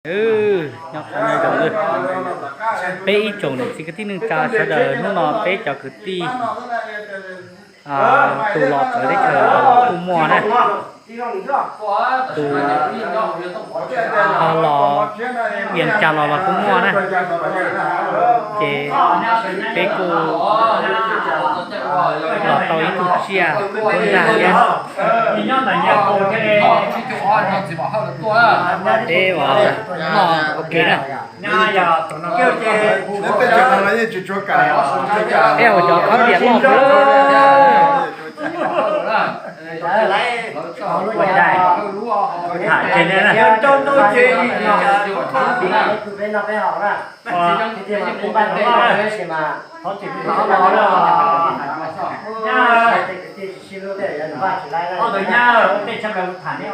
Nyob zoo, peb ib tsoom niam txiv kwv tij neej tsa sawv daws, hnub no peb cov kwv tij tus los txawv teb chaws los kuj muaj na, tus los Vias Cas los los kuj muaj na. Ces peb kuj los tau ib tug tsiaj kuj ntag thiab. Peb uas noj ua ke na. Peb ua cov khab diam loj.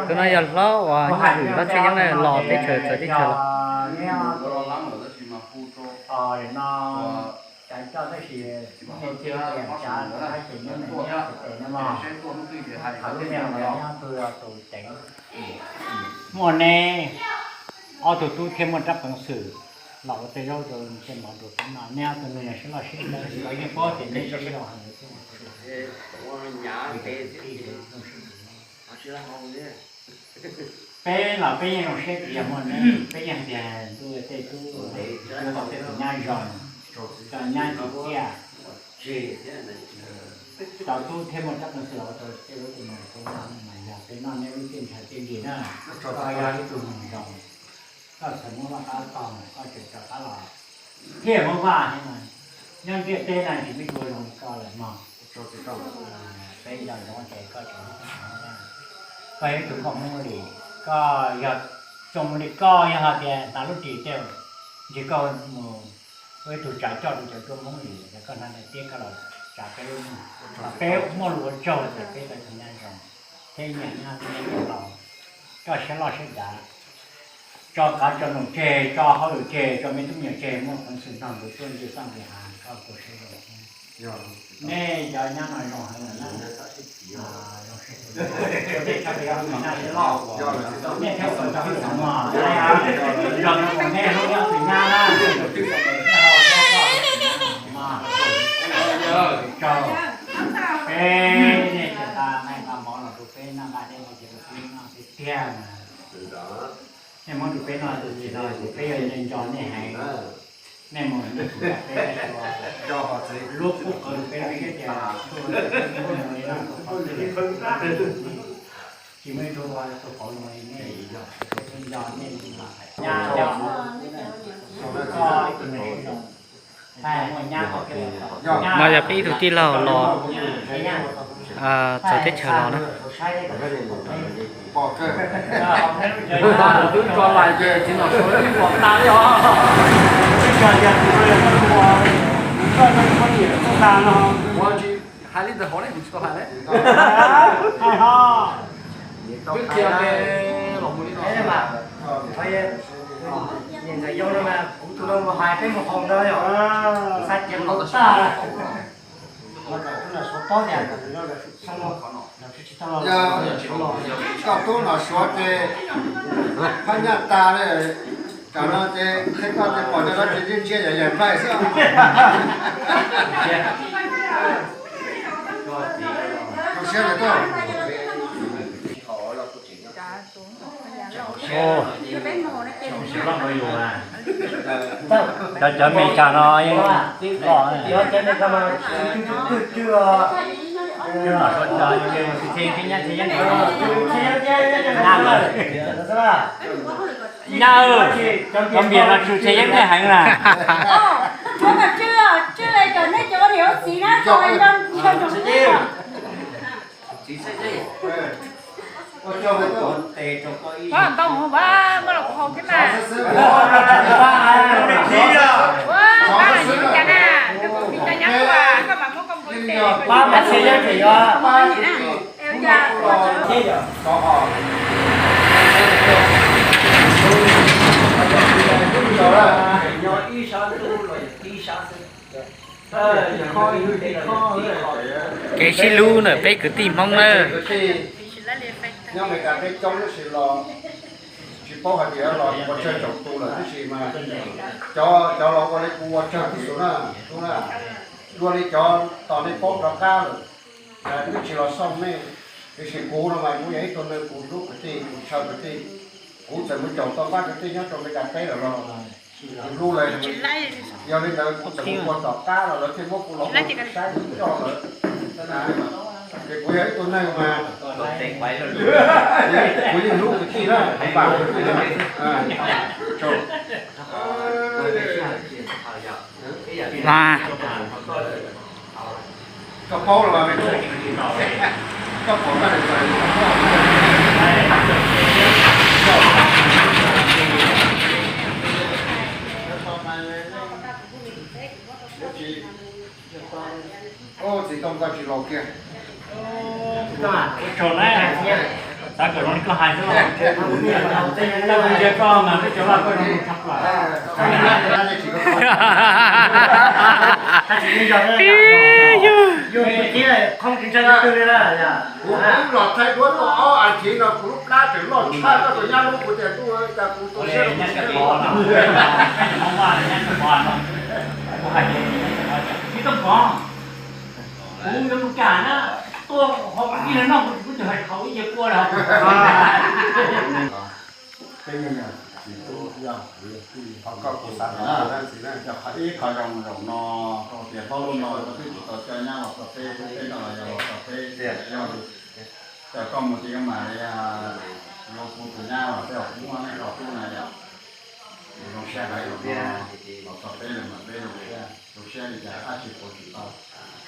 Tus no yog hlob uas hwm hlob txhiaj yeeb na, los teb chaws txawv teb chaws los. Muaj neb ob tug tub thiaj muaj rab peev xwm los ua tej zaub rau tej mov rau peb noj. Neb ob tug no yog siab loj siab dav, yeej paub tias neb siab loj heev. Peb los peb yeej zoo siab tias yog muaj neb, peb yeej tias ntuj tej tub, ntuj tej tus nyab zoo, cov nyab tsis ciaj, cov tub thiaj muaj rab peev xwm los ua rau tej lub tus no, mas yog peb noj neb lub tiaj ntshav tiaj nrig na, koj yog ib tug neeg zoo, koj txawm muab vaj qab tog, koj tseem rov qab los thiaj muab vaj thiab mas, nyob ntiaj teb no tsis muaj ib tug zoo li koj lawm mog. Peb nco ntsoov tias koj tseem, koj yog ib tug nkauj Hmoob li, koj yog zoo li koj yog hais tias hnav lub ris tej, ntshe koj mus ua ib tug tsav coj rau cov tub Hmoob li, koj hnav daim tiab koj los tsav peb lub neej, peb muaj lus ua tsaug tias peb tau tus nyab zoo, thiab nyiam nyab thiab nyiam laus, koj siab loj siab dav, tso qav tso noog tseg, tso hauj lwm tseg, tso me tub me nyuam tseg, muaj peev xwm nrog nkawd tuaj ncig txoj nkawd hav, koj kuj siab zoo thiab. Nej cov nyab no zoo heev lawm na. Nej thiab kuv cov hwj no, nej hlub nyob tus nyab na. Peb nej tsis tas nqaij nqa mov los rau peb noj, nqa dej nqa cawv rau peb noj tiag tiag na. Nej muab rau peb noj tus tsis no ces peb yuav nco nco nej heev. Nej mus nej kuv peb lub qub qhov rau peb thiab tias tsis muaj ib tug ua tus qauv no li nej, peb nco nej li no. Nyab, nyab, koj ib tug neeg zoo. No yog peb ib tug tij laug los txawv teb chaws los na. Hais li ntawd hov ne, kuv tsis tau hais ne. Twb qhia me los mus li no. Niam ntxawm yau no mas kuv tus no mus hais peb mus haus ntawd yom. Xav tias mus tag. Yog koj tub no suav ces phab nyaj tas li, tam no ces qhia koj ces pom cov no ces yeej ntsia yam yam nplaig xwb. Zoo siab tiag. Cov, cov me tsag no yeej loj. Twb nom suav tsag, nyab, cov npias no tsw txhe yeeb nej heev na. Ntau mus, muaj los kuv haus thiab mas. Ua, pab, nyab cas na, tus kuv tsis tau nyab ua, koj mam muab koj npua tes. Kev sib hlub ntawm peb kwv tij Hmoob na. Nyob Amelikas peb coob tab sis los tsis Paub hais tias los ua tsawg tsoom tus lawm tab sis mas cov, cov los ua li kuv ua tsawg tib si na, tub na, dua li cov tos nej paub rov qab lawm, twb tsis los xauj nej. Tiam sis kuv no mas kuv yog ib tug neeg kuv hlub kwv tij, kuv ntshaw kwv tij, kuv txawm mus caum tau pab kwv tij nyob rau Meskas teb lawm los kuv hlub lawv. Yog li ntawd kuv txawm mus ua tom qab los lawv thiaj muab kuv los ua saib coj lawm. Ces kuv yog ib tug neeg mas kuv yeej hlub kwv tij na, kuv pab kwv tij na. Koj paub los mas me tub, koj pom koj niam tais, txiv too koj tsis laus kiag. Xav kom zoo li koj hais xwb los, ntsia koj mas peb cov vaj koj zoo tshaj plaws. Kuv twb los thaij duab tau ob as thiv no kuv lub plab tseem loj tshaj koj tus nyab lub, kuv tias ntuj, cas kuv tu siab rau kuv siab li. Kuv yuav mus kam na, tuaj ho ib leeg noj kuv tsis pub tug hais qhov ib ce kua lawm. Peb nyuag nyuag txiv tub yog kuv yog tij, qhov koj kuv xav tau na, yog qhov ib qho zoo zaum no, rau tias hlob lub no koj twb tsis tau coj nyab los txog peb, peb no los yog los txog peb tias yog li cas koj mus ces koj mam li yuav kuv tus nyab los tej zaum kuv muaj nej rau tub na yom. Zoo siab hais tias los txog peb lawm mas peb zoo siab, zoo siab li cas dab tsi puas tsis tau.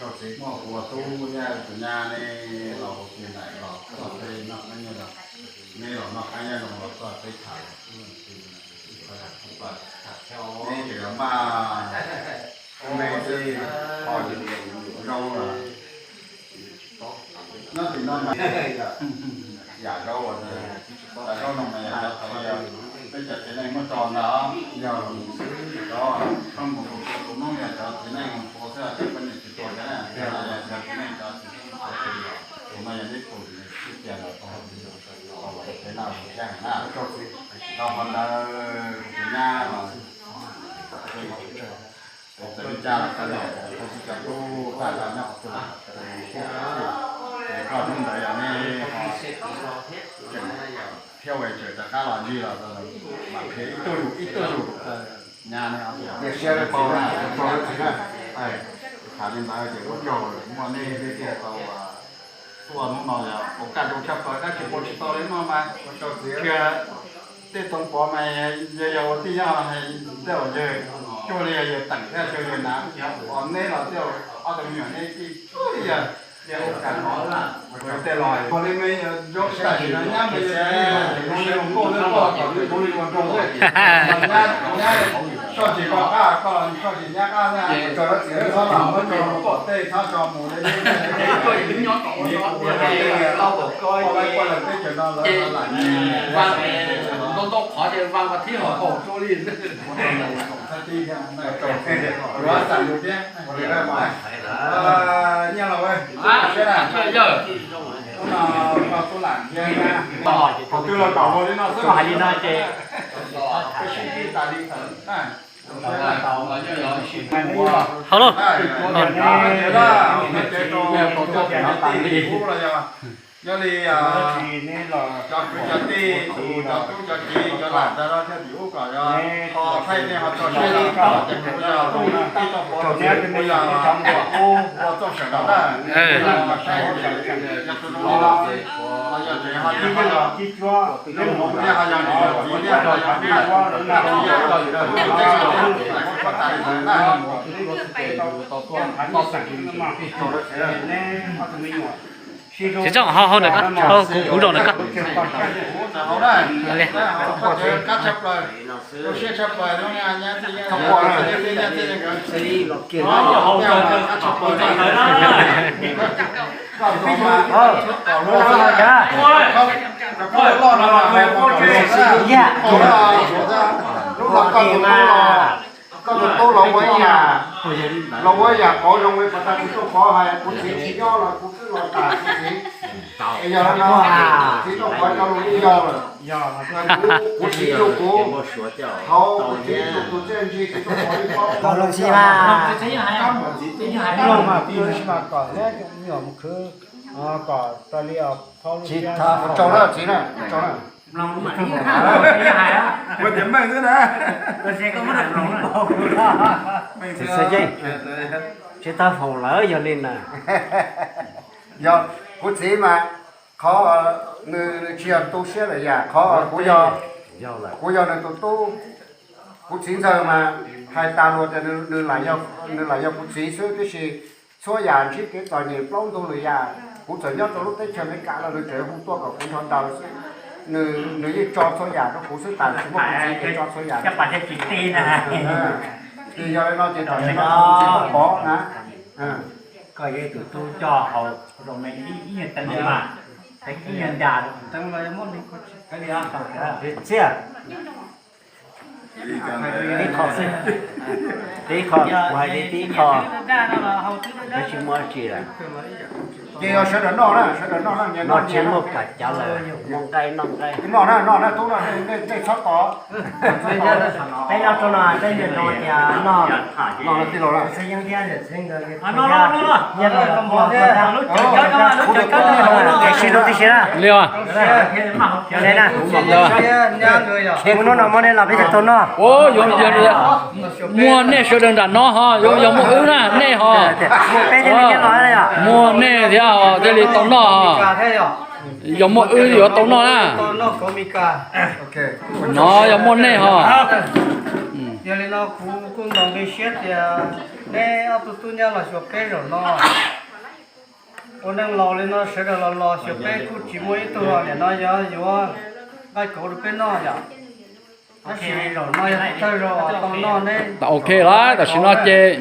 Rau txiv muaj kuv ua tub thiab tus nyab nej los ua tus ntawm los txog peb noj qab nyob zoo, nej los noj qab nyob zoo los txog peb tham. Nej ces los maj, nej tej ho zoo lawm. Nyob tim no mas yam zaub, yam zaub no mas yam zaub thaum peb cov txiv neej muab tso ntag. Yog xwb, cov koj mus tus Hmoob yog cov txiv neej mus tua xwb, cov poj niam tsis tua cov na, yog cov txiv neej cov txiv neej mus tua, tus no yog neb tus xwb tias los tau, tau los peb noj los thiab na. Tau qhov ntawd tus nyab los txawm li cas los tau los, tau tsis cov tub tag los nyob qhov twg los es koj hnub ntawd yog neb ho tseem thiab ua tseem rov qab los ncig los mam qhia ib tug zus ib tug zus. Nyab neb ob tug, tias siab rau txiv na, rau txiv na. Tham li ntawd ces ua tsaug muaj nej thiaj tau tuaj hnub no yog ua kaj zoo tshaj plaws, dab tsi ua tsis tau li no mas ua tsaug txiv. Thiab tej Toov Pov mas yog yog ua tij nyob los tej uas yawg cuag li yog yawg teem thiab cuag yawg na, os neb los tej ob tug me nyuam neb tij cuag li yog yawg ua kaj no. Ua tej los ua li me zaub tam sim no nyab me zoo li ua nkauj thiab koj los kom zoo li ua nraug thiab. Nyab soj tsis koj qab, koj soj tsis nyab qab na. Txhob los muab tso pom tej, txhob tso mus li. Ua lawv peb cov no lawv lam ntau ntau qhov ces vas thiab haum zoo li. Yuav xam yus thiab. Nyiaj laus, hnub no koj tub lam thiab, thaum twg los kom ua li no xwb, hais li no ces peb sib ntsib tas li tawm na. Hauj lwm, nyob li cov kwv cov tij, tus cov tub cov kiv cov lam ntawd no thiaj tim ub kom yog ho thaij nej ho tso siab los ces kuv yog tij toj pov, kuv yog ua txooj sawm daws na. Yog tus zoo li no los yog tseem ho yog, yog ho yog niam yog txiv thiab ho yog niam yog txiv thiab ho yog niam yog txiv, tsis tsoom ho hauj ntawm koj, kuv zaum ntawm koj. Koj tus tub los ua ib yam, los ua ib yam qauv zoo li pas tas kuv tuaj pov hais, kuv txiv tsis nyob los kuv twb los tas kuv txiv. Yog no, txiv tuaj qhov cov lus yeej yog lawm. Kuv txiv yug kuv, thaum kuv txiv yug tus txiaj ntsig txiv tuaj qhov ib pob. Tau lus si mas. Tsis tau mas, tsis tau mas kom leb nyuam mus khwv, kom raws li phau lus tsis tau. Tau na, txiv na, tau na. Ua tias meej xwb na. Tsis tau foom lawm yog li na. Yog kuv txiv mas qhov nws tsis yog tu siab lawm yam qhov kuv yog, kuv yog nws tus tub. Kuv txiv ntxawg mas hais tas luag tias nws lam yog kuv txiv xwb, tiam sis txhua yam ntsib kev txom nyem plaub ntug lwm yam, kuv txawm nyob rau lub teb chaws Amelikas los nws tseem hu tuaj kom kuv nrog ntaus xwb. Nws yeej tso txhua yam rau kuv xwb, tam sim no kuv txiv tso txhua yam rau kuv. Ces yog li no ces tam sim no kuv txiv pov na. Koj yog tus tub coj haus zoo me ib nyuag teev mas, ib nyuag nra. Txiaj, tib qho xwb, tib qho, kuv hais li tib qho, peb tsis muaj tsi lawm. Ces yog sawv daws noj na, sawv daws noj na, noj tsis muaj pam cov lawm, muaj nqaij noj nqaij. Noj na, noj na, tub no, nej txhob tov. Peb noj rau no, peb noj rau tias noj, noj tij laug na. Li os. Mus hnub no muaj nej los peb tau noj. Muaj nej sawv daws nram no ho, yog muaj wb na nej ho. Muaj nej thiab ho thiaj li tau noj ho. Yog muaj wb yuav tau noj na. No yog muaj nej ho. Yog li no kuv kuj ntaus nqi siab tias neb ob tug tub nyab los xyuas peb zaum no. Ua neej laus li no sawv daws los los xyuas peb kuj tsis muaj ib tug niam no yog yuav nqaij kauv rau peb noj yom. Tab sis zaum no yog thawj zaug tau noj ne. Ok lawm, tam sim no ces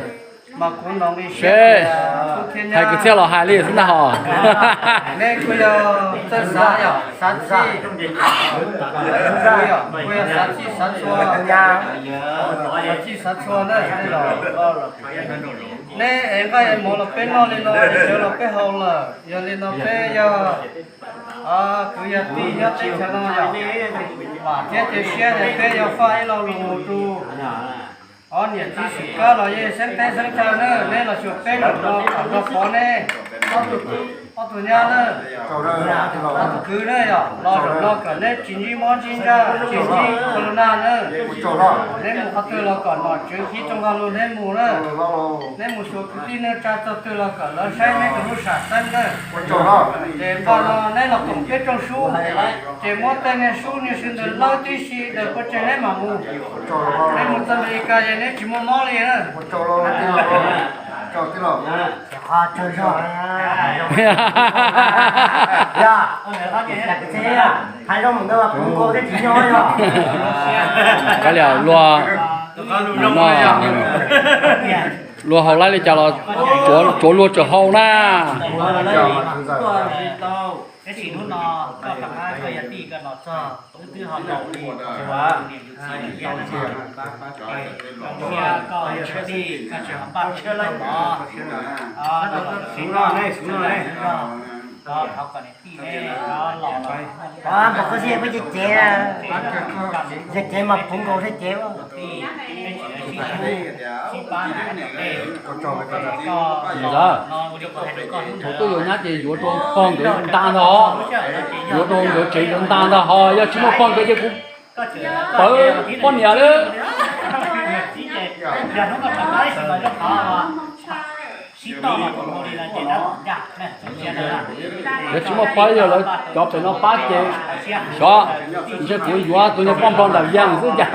seb hais kwv txhiaj los hais li xwb ntag hos. Neb kuj yog txawj xav yom, xav txij, kuj yog xav txij xav txhua, xav txij xav txhua na. Neb ev nqaij ev mov los peb noj li no, ev cawv los peb haus lawm, yog li no peb yog kwv yog tij nyob teb chaws no yom, vam thiab cia siab tias peb yuav faj ib lo lus rau ob niam txiv xwm kab los yeej xeeb teb xeeb chaw na, neb los xyuas peb zaum no kom nrog pov neb ob tug nyab na, ob tug kwv na yom, los zaum no kom neb tsis ntsib mob ntsib ntsaj, tsis ntsib corona na. Neb mus qhov twg los kom nom tswv Kiv Txooj Vaj Lug neb mus na. Neb mus xyuas kwv tij neej tsa txog twg los kom lawv saib neb tus lub sam xeeb na. Ces npaj no neb los koom peb rooj sub, ces muab tej niag sub niag sw ntawd lawb tib si daws pov tseg neb mam mus. Neb mus txog Amelikas ces neb tsis muaj mob li na. Kav liam luag, luag haus laib li cas los tsuav luag tseem haus na. Tab sis hnub no koj rov qab koj yog tij koj los txog, wb twb ho laus li, niam yus txiv yus yaj na, cia koj tij koj tsis ho npaj tshiab lawm mov, los kom niam tij ne, los los, pom koj xwb peb cev cev, yog cev mas puv nkaus thiab cev. Tij, peb tsis sib pab na, thaum twg yuav nyab ces yuav rau pog nkawd nta ntag hos, yuav rau nkawd tsev nkawd nta ntag hos, yog tsis muaj pog nkawd ces kuv pawv poj niam lawm. Yog tsis muaj pog yog lawv cov pem no pab ces xyov, ntshe kuv yuav tus niag poj nplog nram Yaj xwb cas.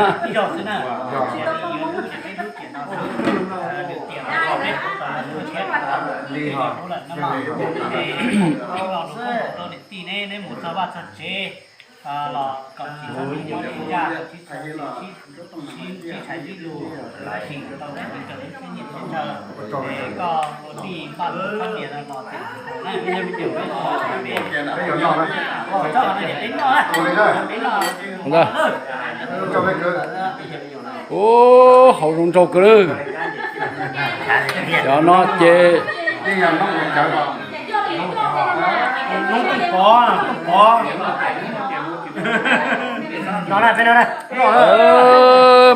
Ub, haus zoo nraug kawg lawm. Cov no ces Pov, pov.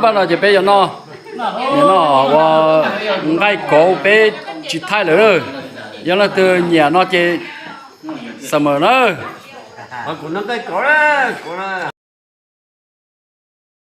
Pab no ces peb yuav noj, nyiam noj ua nqaij kauv peb tsis thaij lawm. Yog leej twg nyiam no ces xav mawm na.